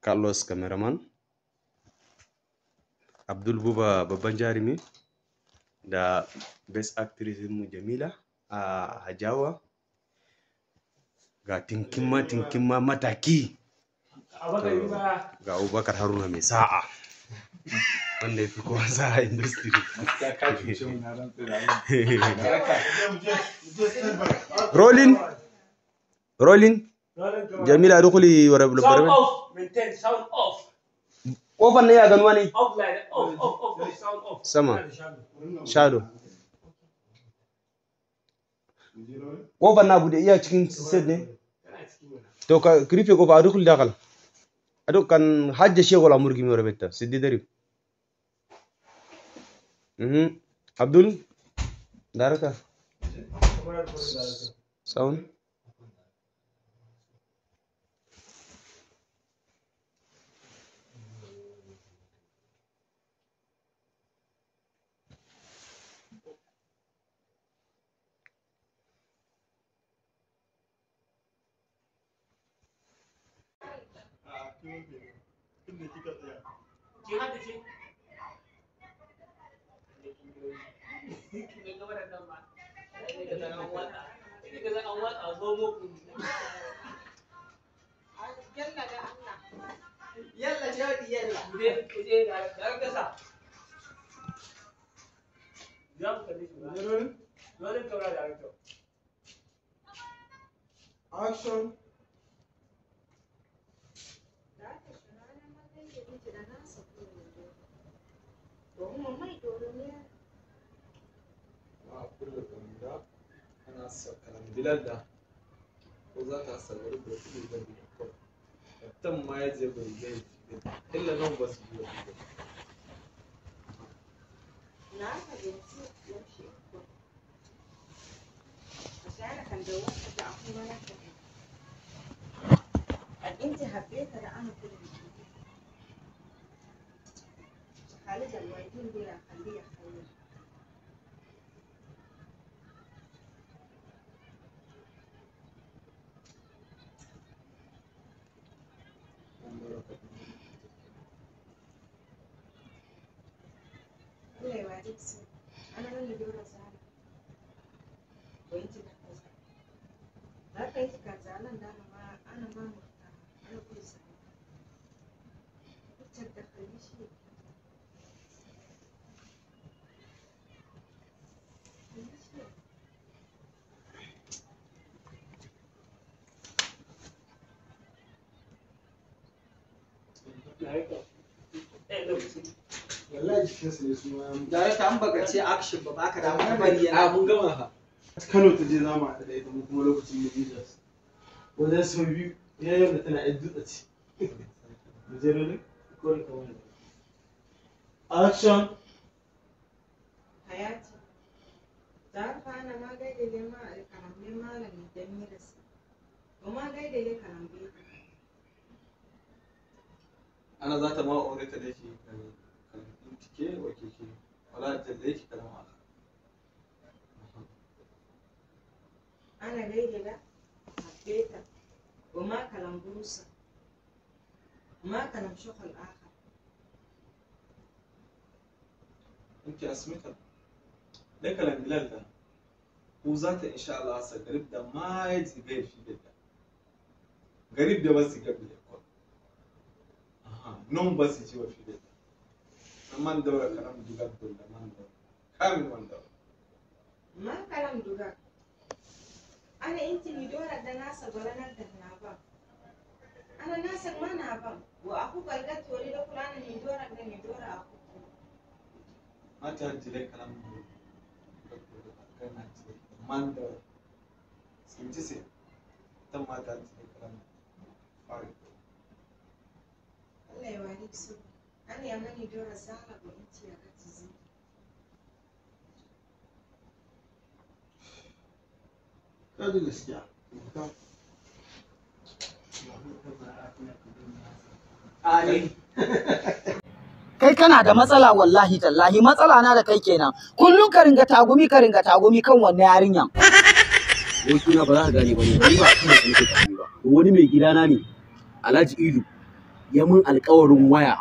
Carlos cameraman, Abdul Buba babban jarumi da best actress mu Jamila a Hajawa, ga tinkimma tinkimma mataki, ga Abubakar Haruna mai sa'a wanda ya fi kowa sa'a industry. Rolling, rolling. Jamila dukuli wa Sound off, maintain sound off. Kofar ne ya ganuwa ne? Off like off, off, off, off, sound off. Sama. Shadow. Kofar na bude iya cikin set ne? To ka rufe kofa a dukul dakal. A duk kan hajja shegol amurgi mai rabetta siddi darib. Abdul Daraka. Sound. Yalla jadi yalla. Action. Bilal da ko za ta saurari da su da tan ma ya je bai zai illa nan ba su yi Na fahimci yaushe ko. عشان كان دورت أخو ولا كان. أنت حبيتها لا أنا كل خالد الوالدين بلا خليه خليه. الله يوعدك سوء. أنا اللي دورة زعلان وأنت لا تزعل. لا أنت كان زعلان ده أنا ما مرتاحة، أنا كل زعلان. أنت تدخلني شيء. Wallahi jikinsa ne su ma. Director an baka ce action ba baka da mun bari yana. A mun gama ha. Kano ta je za mu haɗu da ita mu kuma lokacin da Jesus. Wajen sau biyu yayin da tana yan dutse ce. Mu je rolling? Action. حياتي تعرف أنا ما قايلة ليه ما كلام ليه ما لم يدمرس وما قايلة ليه كلام بيت. أنا ذات ما أوريت ليك كلام وكيكي ولا جليك كلام آخر. أنا قايلة لا حبيتك وما كلام بروسة وما كلام شغل آخر. أنت أسمتها ده كلام بلال ده وذات إن شاء الله هسه قريب ده ما يجي غير في بيت ده قريب ده بس قبل يكون نوم بس يجي في بيت ده ما ندور كلام دوغات دول ما ندور كامل ما ندور ما كلام دوغات. أنا أنت اللي دورك ده ناسك ولا نقدر نابا. أنا ناسك ما نابا وأخوك القت ولي لو أنا اللي دورك ده اللي دور أخوك. ما تهجي لك كلام ما ندور سمعتي تم ما تهجي لك كلام فارغ. الله يواليك سوء. أنا يا ماني دورة زعلك وأنت يا غتي زي. Ka ji gaskiya. Kai kana da matsala wallahi tallahi, matsala na da kai kenan. Kullum ka ringa tagumi kan wannan yarinyan. Abokina ba za ka gane ba ne, ni ba kan da nake tagumi ba. Wani mai gidana ne, Alhaji Ilu. Ya mun alƙawarin waya.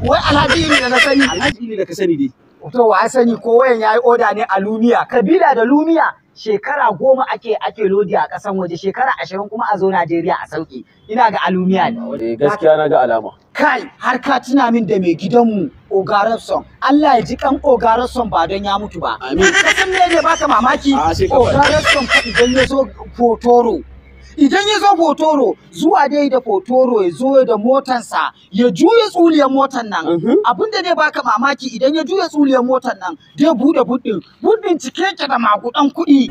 Wai Alhaji ne da na sani. Alhaji ne da ka sani dai. To wa sani ko wayan yayi oda ne a Lumiya. Kabila da Lumiya shekara 10 ake lodi a ƙasan waje, shekara 20 kuma a zo Najeriya a sauke. Ina ga Alumiya ne. Eh gaskiya na ga alama. Kai har ka tuna min da mai gidanmu Ogarafson. Allah ya ji kan Ogarafson ba don ya mutu ba. Amin. Ka san me ne baka mamaki? A, sai ka faɗi. Ogarafson fa idan ya zo Fotoro. Idan ya zo Fotoro zuwa dai da Fotoro ya zo da motansa ya juya tsuliyar motan nan. Abin da zai baka mamaki idan ya juya tsuliyar motan nan zai bude buɗin. Buɗin cike yake da magudan kuɗi.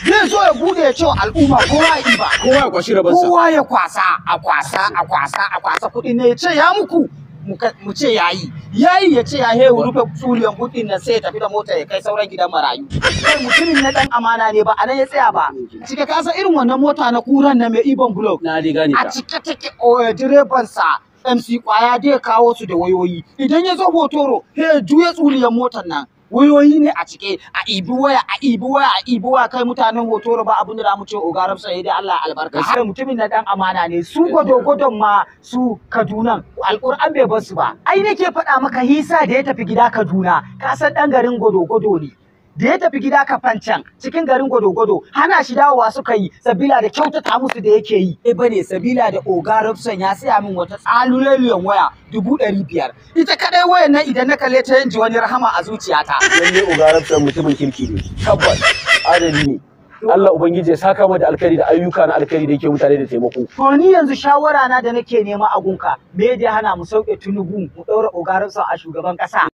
Zai zo ya bude ya ce wa al'umma kowa ya ɗiba. Kowa ya kwashi rabansa. Kowa ya kwasa, a kwasa, a kwasa, a kwasa kuɗi ne ya ce ya muku. Mu ce yayi yayi ya ce ya hewu rufe tsuliyan kuɗin nan sai ya tafi da mota ya kai sauran gidan marayu. Kai mutumin na dan amana ne ba anan ya tsaya ba. Cike ka san irin wannan mota na kuran na mai ibon block. Na dai gane A ta. cike take direban sa MC Kwaya dai kawo su da wayoyi. Idan ya zo Hotoro sai ya juya tsuliyan motar nan. Wayoyi ne a cike, a ibi waya, a ibi waya, a ibi waya. Kai mutanen Hotoro ba abin da za mu ce Oga Rabsa ya dai Allah albarka. Har mutumin na dan amana ne. Su gwado gwadon ma su Kaduna Alƙur'an bai bar su ba. Ai nake faɗa maka hisa da ya tafi gida Kaduna, ka san dan garin gwado gwado ne. Da ya tafi gida Kafancan cikin garin gwado-gwado hana shi dawowa suka yi sabila da kyautata musu da yake yi. Eh bane sabila da Oga Robson ya saya min wata tsaluleliyan waya 500,000. Ita kadai wayan nan idan na kalle ta yanji wani rahama a zuciyata. Lalle Ogarafson mutumin kirki ne. Tabbas adali ne. Allah Ubangiji ya saka mu da alkhairi da ayyuka na alkhairi da yake mutane da taimako. To ni yanzu shawara na da nake nema a gunka, me da hana mu sauke Tinubu mu ɗaura Oga Robson a shugaban ƙasa?